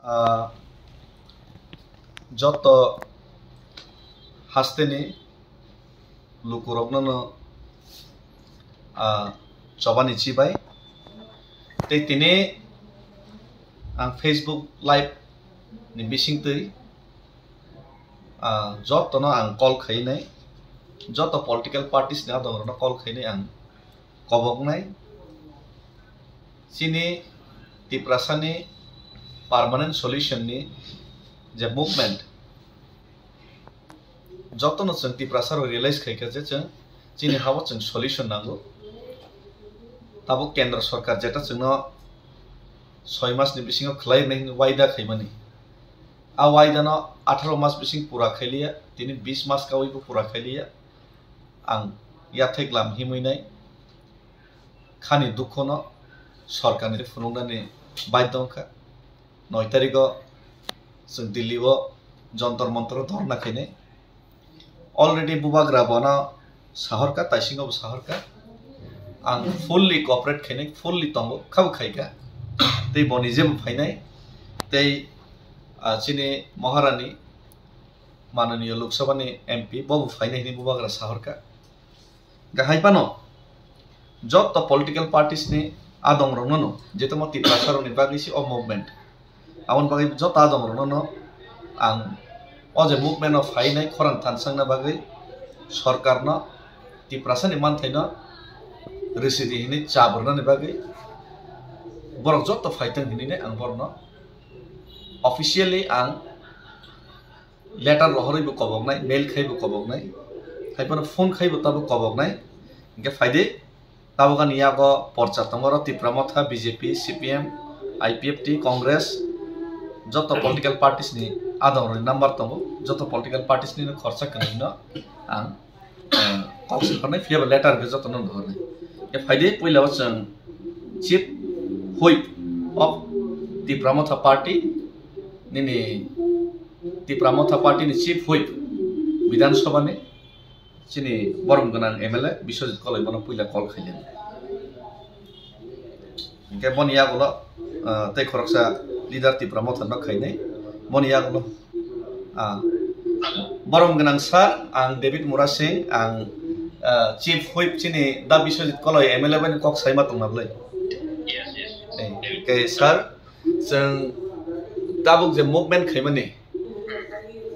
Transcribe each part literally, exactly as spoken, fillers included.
Ah, joto hasteni lukurokno no, ah, chobani chibai. Tei tini ang Facebook Live ni bisingtwi, ah, jotono ang call khainai, joto political parties ni adongrokno call khainai ang koboknai. Chini Tiprasani permanent solution ni je movement, jotono chwng Tiprasa rok realize khaikha je chwng chini hao chwng solution nango. Tabuk Kendra Sarkar jeta chwngno soi mas ni bisingo khlai rwnai hwnwi waida khaimani, a waida no atharo mas bising pura khailiya, tini bis mas kawi bo pura khailiya. Ang yathek lam himwi nai khani dukho no sorkar ni phunuknani baidho wngkha. Noi tarikh o chwng Delhi o Jantar Mantar o dhorna khainai. Already bubagra bono sahorkha, taisingo bo sahorkha. Ang fully cooperate khainai, fully tongo, khabo khaikha. Tei bo nije bo phainai. Tei, ah, chini Maharani, mananiya Lok Sabha ni M P, bo bo phainai hwnwi bubagra sahorkha. Hwnkhe hai phano joto political parties ni adongrokno no, je tamo Tiprasa rokni bagwi se o movement. Aboni bagwi joto adongrokno no ang o je movement o phainai khorang thansangna bagwi sorkarno Tiprasani manthaino rwsidi hwnwi chap rwnani bagwi borok joto phaitong hwnwi ang borokno officially ang letter rohorwi bo koboknai, mail khai bo koboknai, hai phano phone khai bo tabuk koboknai. Hwnkhe phaidi, tabuk ani yago porcha tongo oro Tipra Motha, B J P, C P M, I P F T, Congress, joto political parties ni adongrokni number tongo, joto political parties ni khorsa kwnwi no ang, eh, kok se hwnwi phiya ba letter hwnkhe jotono hwnwi. Khe phaidi puila o chwng Chief Whip of Tipra Motha Party, nini Tipra Motha Party ni Chief Whip Bidhan Sabha ni chini borom gwnang M L A Biswajit Koloi bono puila call khailani. Hwnkhe boni yagulo, ah, tei khoroksa leader Tipra Motha no khainai. Boni yagulo, ah, borom gwnang sir, ang David Murasing, ang, ah, Chief Whip chini da Biswajit Koloi M L A bai ni kok saima tongna bwlai. Eh, hwnkhe sir, chwng tabuk je movement khaimani,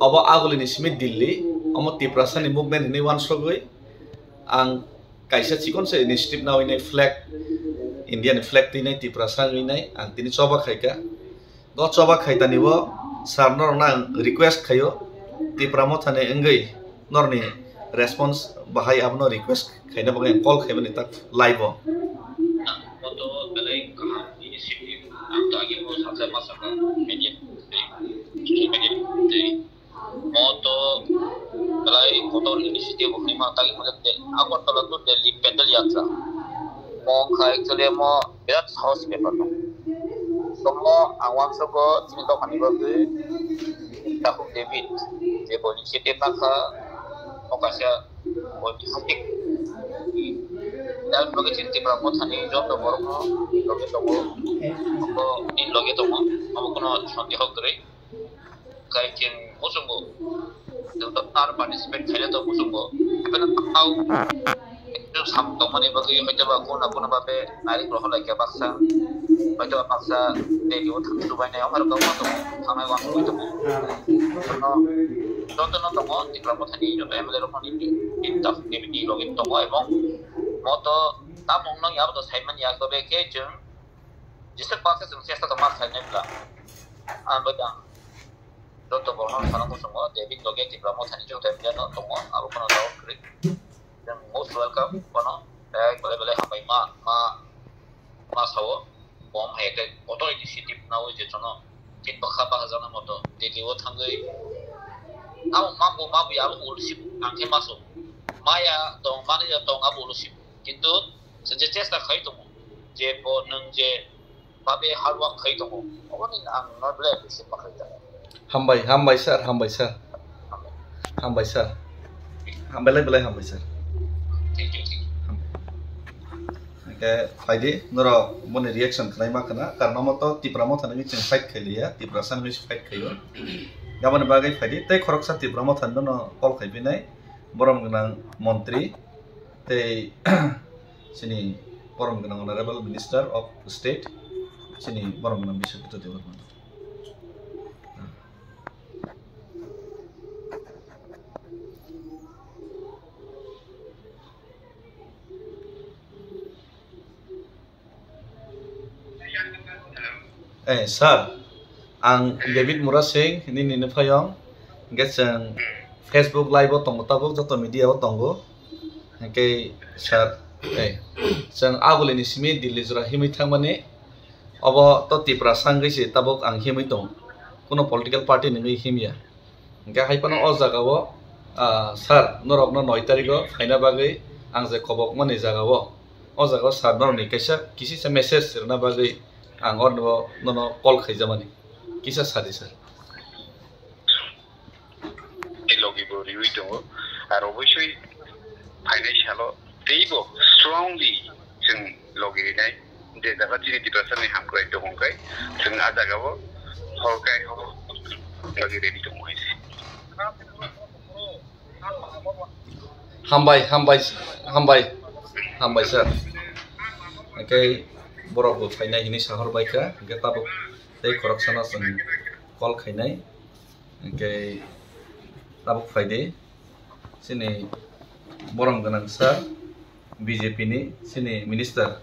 obo agulini simi Delhi, omo Tiprasani movement hinwi wansugwi ang kaisa chikon se initiative nawi nai flag, India ni flag twi nai Tiprasa wngwi nai ang tini choba khaikha. Go choba khaitani bo sir norokno ang request khaio, Tipra Mothani wngwi norni response bahai abono request khaina bagwi ang call khaimani tak live o. Moto belai kaham initiative ang to agi bo saksa ma saka media tei social media tei moto belai kotor initiative hwnwi ma tagi mo de Agartala to Delhi pedal yatra. Mo wngkha actually mo birat sahos bepar no. Tomo ang wansukgo chini dophani bagwi Takhuk David je bo initiative nakha o kaisa oitihasik. Yang bagwi chini Tipra Mothani joto borokno loge tongo. Abo ni loge tongo. Abo kono sondeho kwrwi. Kai chwng muchungo. Joto tar participate khaina to muchungo. Beno tau. Ekdom sam tongmani bagwi hoytoba kona kona babe nairik rohor laikha baksa. Hoytoba baksa Delhi o thang chubainai, omo rok wngma tongo, thangnai wansugwi tongo. Jotono, jotono tongo, Tipra Mothani joto M L A rokno ni, ni, ni, ni logi tongo, ebong moto tamung no yabo to saimani yago be khe chwng jesa baksa chwng chesta tongma sainai bwla. Ang bai dang. Joto borokno sana muchungo, David loge Tipra Mothani joto M L A no tongo, abo kono jawab kwrwi. Then most welcome, kono, eh, belai belai hambai ma, ma, ma sao, bom hai khe kotor initiative nawi je jono, kit bakha bakha jana moto, Delhi o thangwi, abo mambo mabu ya, abo ulsi, ang khe maso, maya tong, mani ya tong, abo ulsi, kintu, se je chesta khai tongo, je bo nwng je, babe hard work khai tongo. Oboni ang no belai appreciate ma khai tongo. Hambai, hambai sir, hambai sir. Hambai sir. Hambai lai belai hambai sir. Thank you, thank you. Hambai. Khe phaidi, norok boni reaction khlai ma khna, karna moto Tipra Motha nangwi chwng fight khai liya, Tiprasa nangwi se fight khaio. Aboni bagwi phaidi, tei khoroksa Tipra Motha nono call khai pinai, borom gwnang montri, tei chini borom gwnang Honorable Minister of State, chini borom gwnang Biswajit Debbarma. Eh, sir, ang David Murasing, nini nuphayong. Hingke chwng Facebook live o tongo, tabuk joto media o tongo. Hingke, sir, eh, chwng agulini simi Delhi jora himwi thangmani. Obo to Tiprasa wngwi se tabuk ang himwi tongo. Kuno political party ni wngwi himya. Hingke hai phano o jaga o, ah, sir, norokno noi tariko phaina bagwi ang je kobokmani jaga o, o jaga o sir norokni kaisa kisisa message rwna bagwi ang orno nono call khaijamani. Kisa sadi, sir. Logi bo riwi tongo. Ar obosoi phainai salo teibo strongly chwng logi rinai. Je jaga chini Tiprasa ni hamkrai tongkha, chwng a jaga o hor kai hor logi ready tongo hai se. Hambai, hambai, hambai, hambai, sir. Hingke borok bo phainai hinwi sahor baikha, hingke tabuk tei khoroksano chwng call khainai. Hingke tabuk phaidi, chini borom gwnang sir, B J P ni chini minister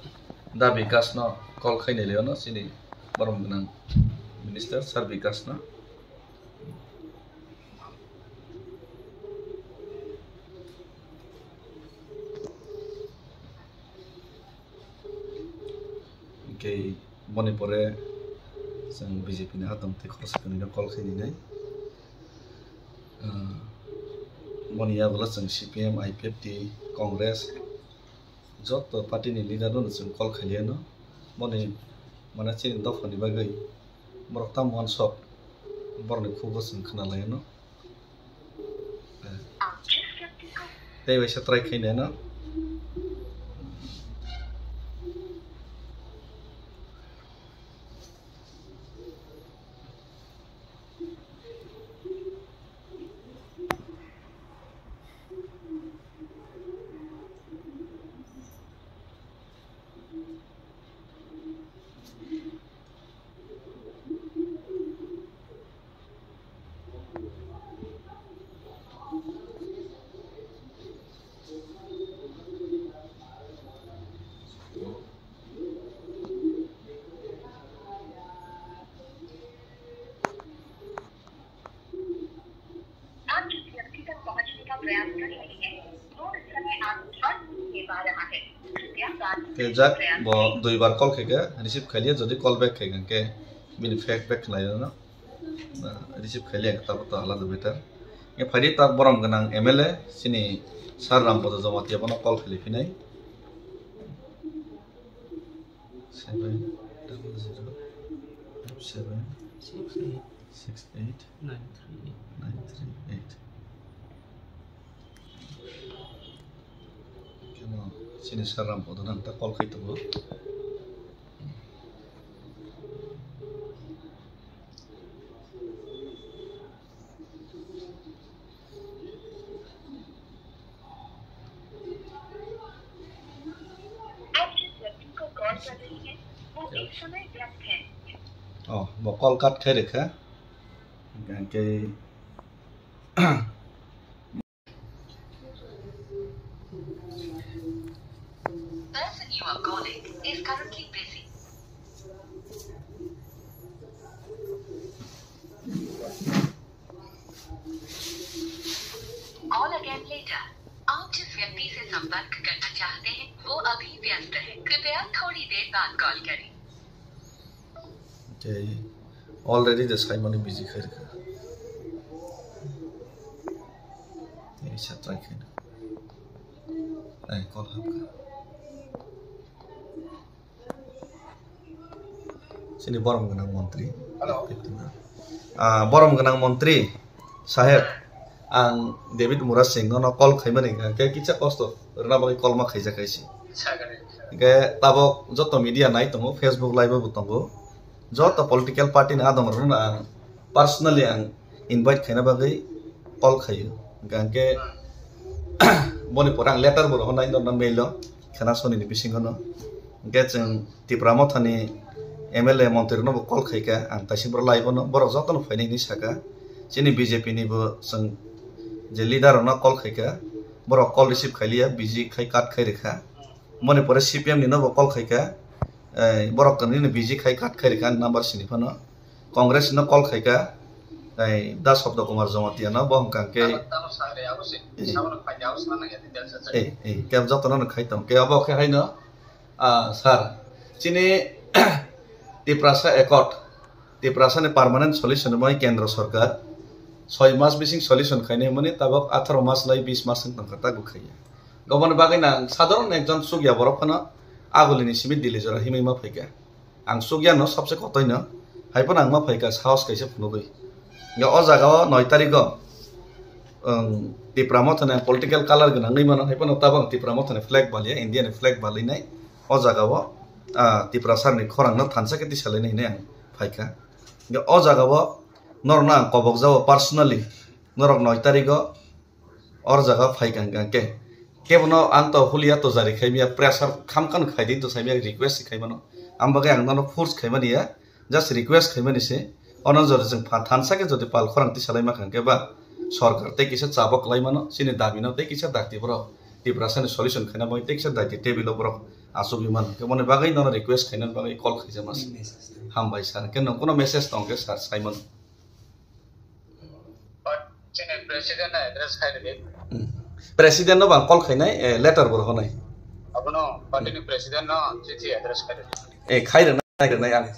Da Bikash no call khainai le ono, chini borom gwnang minister sir Bikash no. Hingke boni pore chwng B J P ni atong tei khoroksa kwnwi no call khai ninai. Ah, boni yagulo chwng C P M, I P F T, Congress, joto party ni leader no chwng call khai liya no. Boni mane chini dopha ni bagwi borok tamo uansuk, borok ni khugo chwng khna lai no. Tei waisa try khainai no. आप जिस व्यक्ति तक पहुंचने का प्रयास कर रहे हैं, वो इस समय आपकी बात नहीं सुन पा रहा है। कृपया बात Khe jak, bo dui bar call khaikha, receive khailiya, jodi call back khaikha, hingkhe bini feedback khlai rwno, ah, receive khailiya, hingkhe tabuk to alada better. Hingkhe phaidi tak borom gwnang M L A, chini Sir Rampada Jamatia bono call khailai phinai. Seven double zero five seven six eight six eight nine three eight. Kemo chini Sir Rampada nang ta call khai tongo. आप जिस व्यक्ति को कॉल कर रही हैं, वो इस समय व्यस्त है। Oh, bo call cut khai rwkha. Hingkhe Person you are calling is currently busy. Call again later. आप जिस व्यक्ति से संपर्क करना चाहते हैं, वो अभी व्यस्त है। कृपया थोड़ी देर बाद कॉल करें। Tei already de saimani busy khairokha. Tei sa try khaina. Ai, call hapkha. Chini borom gwnang montri. Hello. Ah, borom gwnang montri saheb, ang David Murasing nono call khaimani hwnkha khe kisa kosto rwna bagwi call ma khaijak hai se. Hingke tabok joto media nai tongo, Facebook live bo tongo. Joto political party ni adong rok no ang personally ang invite khaina bagwi call khaio. Hingke boni pore ang letter bo rohornai norno mail o khena soni ni bisingo no. Hingke chwng Tipra Motha ni M L A montri no bo call khaika, ang taising boro live o no borok joto no phainai hinwi saka. Chini B J P ni bo chwng je leader rok no call khaika, borok call receive khailiya, busy khai cut khai rikha. Moni pore C P M ni no bo call khaika, eh, borok kwrwini no busy khai cut khai rikha number sini phano. Congress no call khaika, eh, Da Sabda Kumar Jamatia no bo hwnkha khe, eh, eh, eh, khe jotono no khai tong. Khe abo khe haino, ah, sir, chini Tiprasa Accord, Tiprasa ni permanent solution bai Kendra Sarkar soi mas bising solution khainai hwnmani tabok atharo mas lai bis mas wng tongkha, tabok khaiya. Goboni bagwi nang sadharon ekjon chukya borok phano agulini simi Delhi jora himwi ma phaikha. Ang chukya no sabse kotoi no, hai phano ang ma phaikha sahos kaisa phunugwi. Hingke o jaga o noi tarikh o, um, Tipra Motha ni political color gwnangwi mano, hai phano tabok ang Tipra Motha ni flag baliya, India ni flag balwi nai. O jaga o, ah, Tiprasa ni khorang no thansa khe tisalainai hinwi ang phaikha. Hingke o jaga o norok no ang kobok jao personally, norok noi tarikh o, or jaga phai kang kang khe. Kebono ang to hulia to jari khai mia, pressure kham khan khai di to sai mia, request khai mano. Ang bagwi ang nono force khai mani ya, just request khai mani se. Ono jodi chwng pha thansa khe jodi pal khorang tisalai ma kang khe ba, sorkar tei kisa chabok lai mano, chini dabi no tei kisa dakti borok Tiprasa ni solution khaina bagwi tei kisa dakti table o borok achugwi mano. Keboni bagwi nono request khaina bagwi call khaijama se. Hambai sir, khe nwng kuno message tong khe sir sai mano. Chini president no address khai rwdi. Hmm. President no bang call khainai, eh, letter bo rohornai. Abono party ni president no chithi address khai rwdi. Eh, khai rwnai, khai rwnai ang.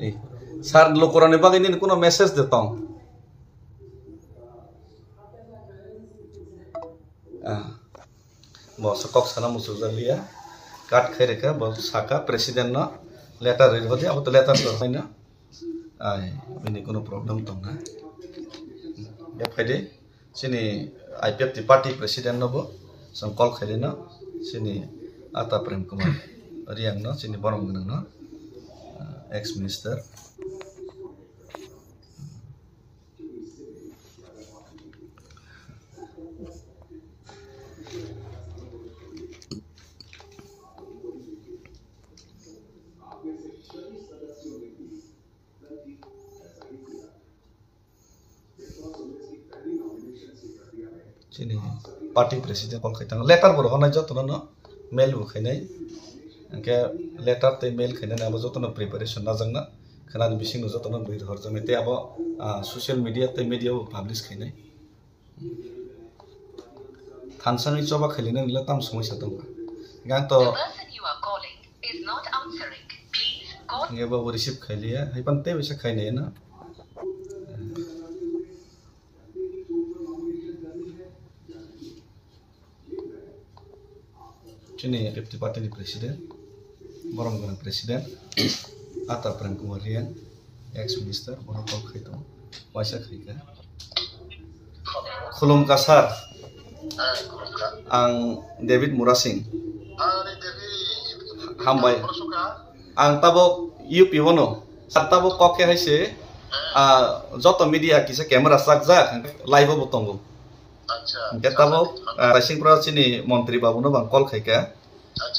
Eh, sir, lukurokni bagwi nini kuno message de tong? Ah. Bo se kok sana muchuk jak liya. Cut khai rwkha, bo saka president no letter rwi rwdi, abo to letter rwkha na. Ai, bini kuno problem tong na. Ya phaidi, sini I P F T party president no bo, chwng call khai rwno, sini Ata Prem Kumar Riyang no, sini borom gwnang no, ah, ex minister. Chini party president call khai tang, letter bo rohornai jotono no, mail bo khainai. Hingke letter tei mail khainani abo jotono preparation najakna khanani bisingo jotono bwrwi rohorjaknai tei abo, ah, social media tei media o publish khainai. Thansani choba khailinani le tam somoi sa tongkha. Hingke ang to The person you are calling is not answering. Please call. Hingke bo receive khailiya, hai pan tei bisa khainai na. Chini fifty party ni president, borom gwnang president, Ata Prem Kumar Riyang, ex minister, bono call khai tongo, waisa khai kha. Khulumkha sir, ang David Murasing. Hambai. Ang tabok U P o no, sir tabok kok khe hai se, ah, joto media kisa camera chakjak, live o bo tongo. Hingke tabok, ah, Raisingpura chini montri babu no bang call khaikha.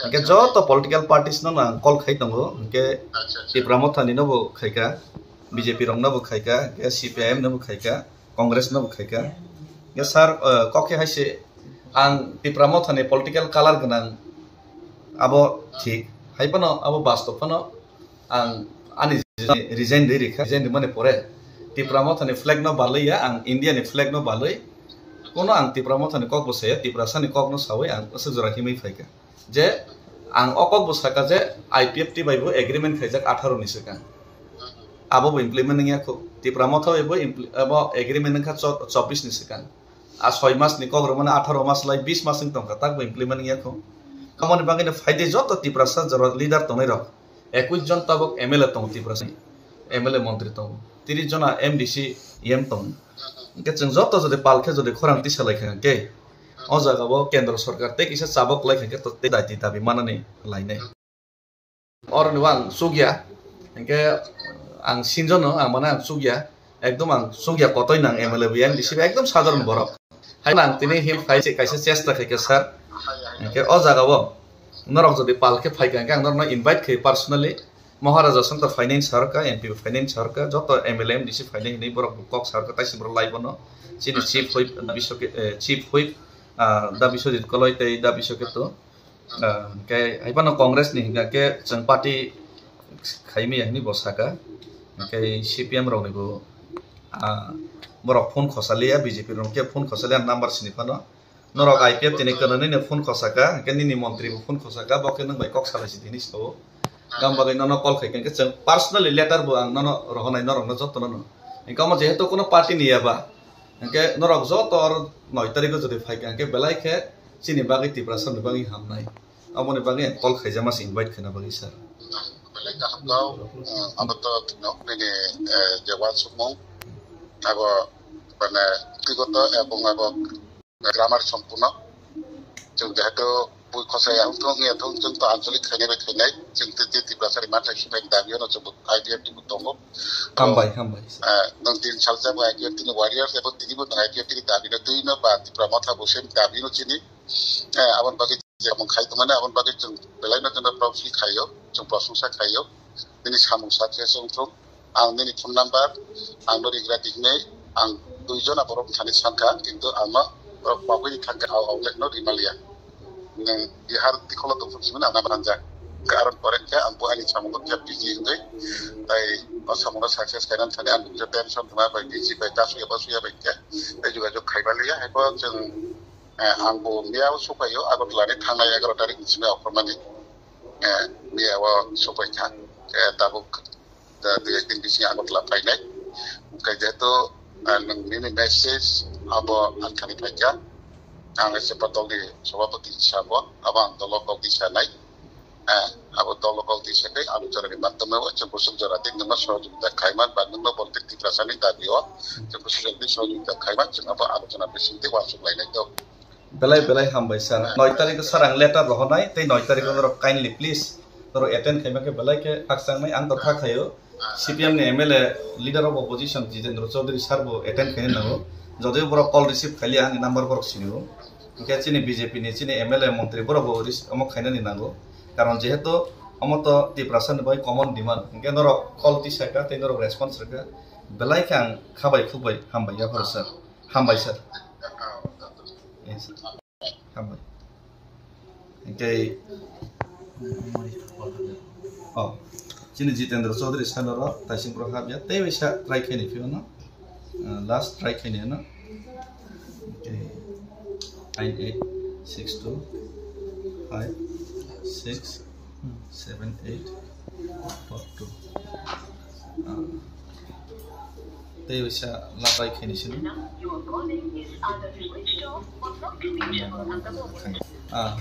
Hingke joto political parties no ang call khai tongo. Hingke Tipra Motha ni no bo khaikha, B J P rok no bo khaikha, hingke C P I M no bo khaikha, Congress no bo khaikha. Hingke sir, ah, kok khe hai se ang Tipra Motha ni political color gwnang abo thik. Hai phano abo bastob phano ang ani resign de rikha, resign de mani pore Tipra Motha ni flag no balwi ya, ang India ni flag no balwi. Kono ang Tipra Motha ni kok bo saya, Tiprasa ni kok no sawi ang aswk jora himwi phaikha. Je ang o kok bo saka je I P F T bai bo agreement khaijak atharo ni swkang. Abo bo implement wngya khu. Tipra Motha bai bo impl-, abo agreement wngkha cho-, chobbish ni swkang. A soi mas ni kok rwmani atharo mas lai bis mas wng tongkha, tak bo implement wngya khu. Aboni bagwi no phaidi joto Tiprasa jora leader tongnai rok. Ekwis jon tabok M L A tongo Tiprasa ni, M L A montri tongo, tris jona M D C M tongo. Hingke chwng joto jodi pal khe jodi khorang tisa lai kha hingke, O jaga o kendro sorkar tei kisa chabok lai khankhe to tei daiti dabi manani lainai. Oroni bo ang chukya, hinkhe ang sinjono ang mane ang chukya, ekdom ang chukya kotoi nang M L A bo yang D C bo ekdom sadharon borok. Hai ang tini him phai se kaisa chesta khaikha sir, hinkhe o jaga o norok jodi pal khe phaikha hinkhe ang norokno invite khai personally. Maharaja Santa finance sarka, M P finance sarka, joto M L A, M D C finance hinwi borok kok sarka, taisi borok lai bono. Chini chief whip, da Biswake-, eh, chief whip, ah, da Biswajit Koloi tei da Biswaketu. Ah, hinkhe hai phano Congress ni hinkhe chwng party khaimaya hinwi bo saka. Hinkhe C P M rokni bo, ah, borok phone khosaliya, B J P rok khe phone khosaliya number sini phano. Norok I P F tini kwnwi nini phone khosaka, hinkhe nini montri bo phone khosaka, bo khe nwng bai kok salai si tini sao. Gam bagwi nono call khai khe chwng personally letter bo ang nono rohonai norokno jotono no. Hinkhe omo jehetu kuno party ni ya ba, hinkhe norok joto oro noi tarikh o jodi phai kha, hinkhe belai khe chini bagwi Tiprasa ni bagwi hamnai. Aboni bagwi ang call khaijama se invite khaina bagwi sir. Belai kaham kau, eh, abo to tino nini, eh, je wansukmung, abo mane biktigoto ebong abo grammar sompuno. Chwng jehetu bui khosai ya wngthung, wngya thung, chwng to anchalik khainai bai khainai, chwng tei tei Tiprasa ni manthai siphai ni dabi o no chwng bo I P F ni bo tongo. Hambai, hambai. Eh, nwng tin salsa bo I P F ni warriors, ebo tini bo nwng I P F ni dabi no twi no ba Tipra Motha bo same dabi no chini. Eh, aboni bagwi je mung khai tongmani, aboni bagwi chwng belai no jono proud feel khaio, chwng prosongsa khaio. Nini samung sakhe se wngthung. Ang nini phone number, ang no rigra tiknai, ang dui jona borok thani sankha, kintu ang no borok bagwi ni thangkhe au au no rimaliya. Nwng Bihar tikholo tongthung simani ang number hanjak. Karon pore khe ang bo ani samungo khe busy wngwi, tai o samungo success khainani thani ang bo tension tongma bai busy bai ta suya ba suya bai khe, tei jogajog khaimaliya, hai bo chwng, eh, ang bo miya o supaio, Agartala ni thangnai egaroh tarik ni simi okhormani, eh, miya o supai kha. Eh, tabuk da dui ek din bisingo Agartala phainai. Hwnkhe jehetu, ah, nwng nini message abo ang thani phaikha. Ang S F dol ni sabhapati hisabe abo ang dolo kok di sanai. Ah, abo dolo kok di sakai alochona ni madhyome o chwng bwswk jora tei nwngno sohojogita khaiman ba nwngno Bonte Tiprasa ni dabi o chwng bwswk jora tei sohojogita khaiman chwng abo alochona bising tei uansuk lainai do. Belai belai hambai sir. Noi tarikh o sir ang letter rohornai, tei noi tarikh o norok kindly please norok attend khaima khe belai khe khakchang nai, ang to kha khaio. C P M ni M L A leader of opposition Jitendra Chaudhary sir bo attend khaina nango. Jodi borok call receive khailiya ani number borok sinio. Hinkhe chini B J P ni chini M L A montri borok bo ris-, omo khainani nango. Karon jehetu omo to Tiprasa ni bai common demand. Hinkhe norok call tisaka tei norok response rwkha. Belai khe ang khabai khukbai hambai yapharo sir. Hambai sir. Yes, sir. Hambai. Hinkhe, oh, chini Jitendra Chaudhary sir no ro taising pro habya tei waisa try khaini phiyano, uh, last try khaini ano. Hinkhe, nine eight six two five six seven eight four two. Ah. Tei waisa lapai khaini sini. Ah.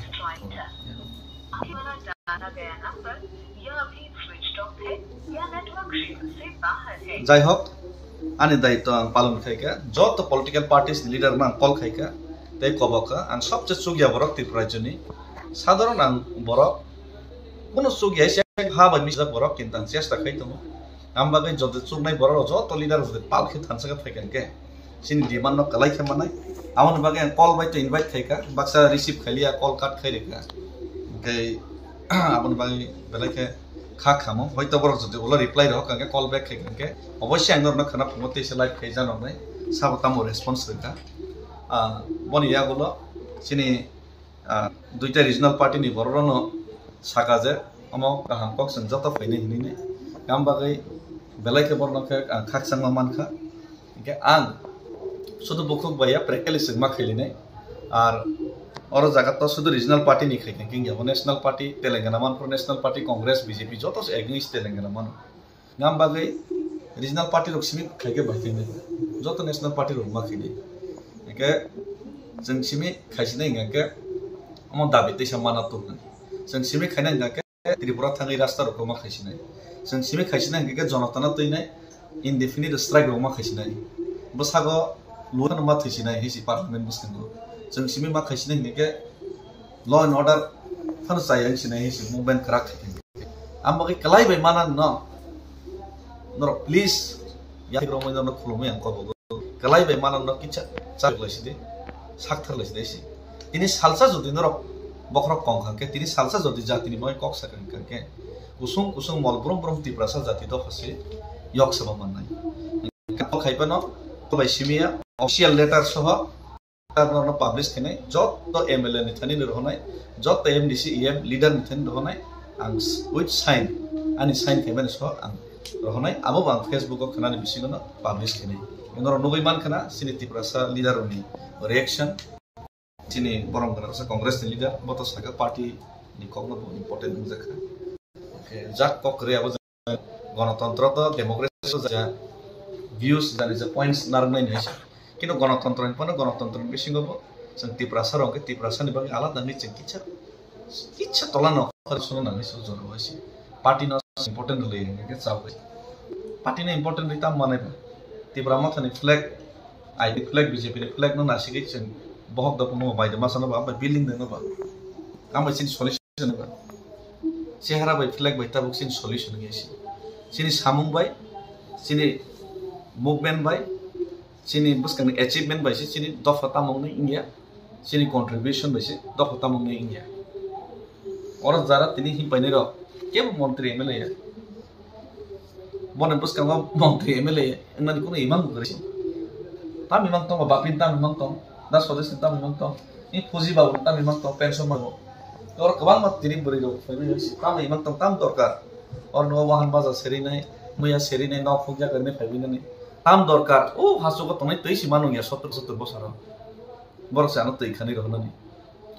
Jai hok, ani daitw ang palon khaikha, joto political parties ni leader no ang call khaikha, tei kobokha, ang sobse chukya borok Tripura rajyoni, sadharon ang borok, kunu chukya se ha bai misjak borok, kintu ang chesta khai tongo. Ang bagwi joto chuknai borok joto leader rok pal khe thansa khe phaikha hinkhe, chini demand no kwlai khe manai. Aboni bagwi ang call bai to invite khaikha, baksa receive khailiya, call cut khai rikha. Hinkhe aboni bagwi belai khe kha khamo, hoito borok jodi ulo reply rok hwnkhe call back khai hwnkhe oboisya ang norokno khna phungo tei se live khai janoknai sabo tamo response rwkha. Ah, boni yagulo chini, ah, duita regional party ni borok rokno saka je omo kaham kok chwng joto phainai hinwi nai. Aboni bagwi belai khe borokno khe ang khakchangma mankha. Hinkhe ang sudu bukhuk bai ya practically swngma khailinai. Ar oro jaga to sudu regional party ni khai khe wngya bo national party, Telangana manphru national party, Congress, B J P joto se against Telangana mano. Ngam bagwi regional party rok simi khai khe bai khe joto national party rok ma khai di. Hinkhe chwng simi khaisinai hinkhe omo dabi teisa mana tuk nai. Chwng simi khainai hinkhe Tripura thangwi rasta rok ma khaisinai. Chwng simi khaisinai hinkhe jonotano twinai indefinite strike rok ma khaisinai. Bwsago luan ma thwisinai hisi parliament bwskango. Chwng simi ma khaisina hinkhe law and order phano chaya hinsinai hinsi movement kwrak khaikhe. Ang bagwi kwlai bai manan no. Norok please, yakrok mai norok khulumwi ang kobogo. Kwlai bai manan no kicha chak lai sidi, sakthar lai sidi si. Tini salsa jodi norok bokhorok kong kha khe, tini salsa jodi jatini bagwi kok sakha khe, kusung kusung mol brum brum Tiprasa jati dopha se yok saba mannai. Kok hai phano, bai simiya official letter soho, no publish khainai, joto M L A ni thani ni rohonai, joto M D C, E M leader ni thani rohonai, ang s-, with sign, ani sign khaimani so ang rohonai, abo bo ang Facebook o khanani bisingo no publish khainai. Norok nugwi man khana, chini Tiprasa leader rokni reaction, chini borom gana sa Congress ni leader, bo to saka party ni kok no bo important wngjakha. Khe jak kok kwrwi abo Ganatantro to democracy o ja views jani ja points narwknai ni hai se. Kintu ganatantro ni phano ganatantro ni bisingo bo chwng Tiprasa rok khe Tiprasa ni bagwi alada wngwi chwng kisa, kisa tola no khoroksono nangwi se jora hai se. Party no important rwlwi hwnkhe chao hai. Party no important rwi tamo manai ba. Tipra Motha ni flag, I P flag, B J P ni flag no nasigwi chwng bohok dopung no bai de masa no ba, bai building de no ba. Tamo chini solution ba. Chehara bai flag bai tabuk chini solution wngya se. Chini samung bai, chini movement bai, chini bwskangni achievement bai se chini dopha tamo wngwi wngya, chini contribution bai se dopha tamo wngwi wngya. Oro jara tini himpainai rok kebo montri M L A ya. Boni bwskango montri M L A wngnani kuno imang bo kwrwi se. Tam imang tongo, bapin tam imang tong, da sodesni tam imang tong, ni fuji babu tam imang tong, pension babu. Oro kwbangma tini bwrwi rok phaiwi tam imang tong, tam dorkar. Oro no wahan baja serinai, muya serinai, nok phukya kwrwini phaiwi nani. Tam dorkar, o hachugo tongnai twi si manu ya sottor sottor bosoro. Borok se ano twi khani rohornani.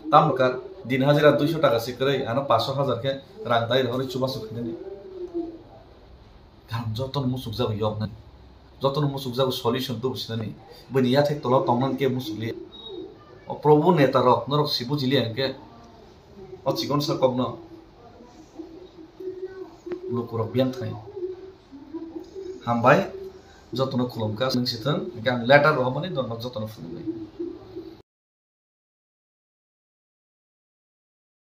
Tam dorkar, din hajira duiso taka se kwrwi, ano paso hajar khe rang dai rohorwi chubachu khainani. Karon jotono muchukjago yoknani, jotono muchukjago solution tubu sinani, bini yathek tolo tongnani khe muchukliya. O Probhu neta rok norok si bujiliya hinkhe o chikon sa kokno lukurok biyang thai. Hambai, jotono khulumkha, nwng sithwng, hinkhe ang letter rohormani norok jotono phunuknai.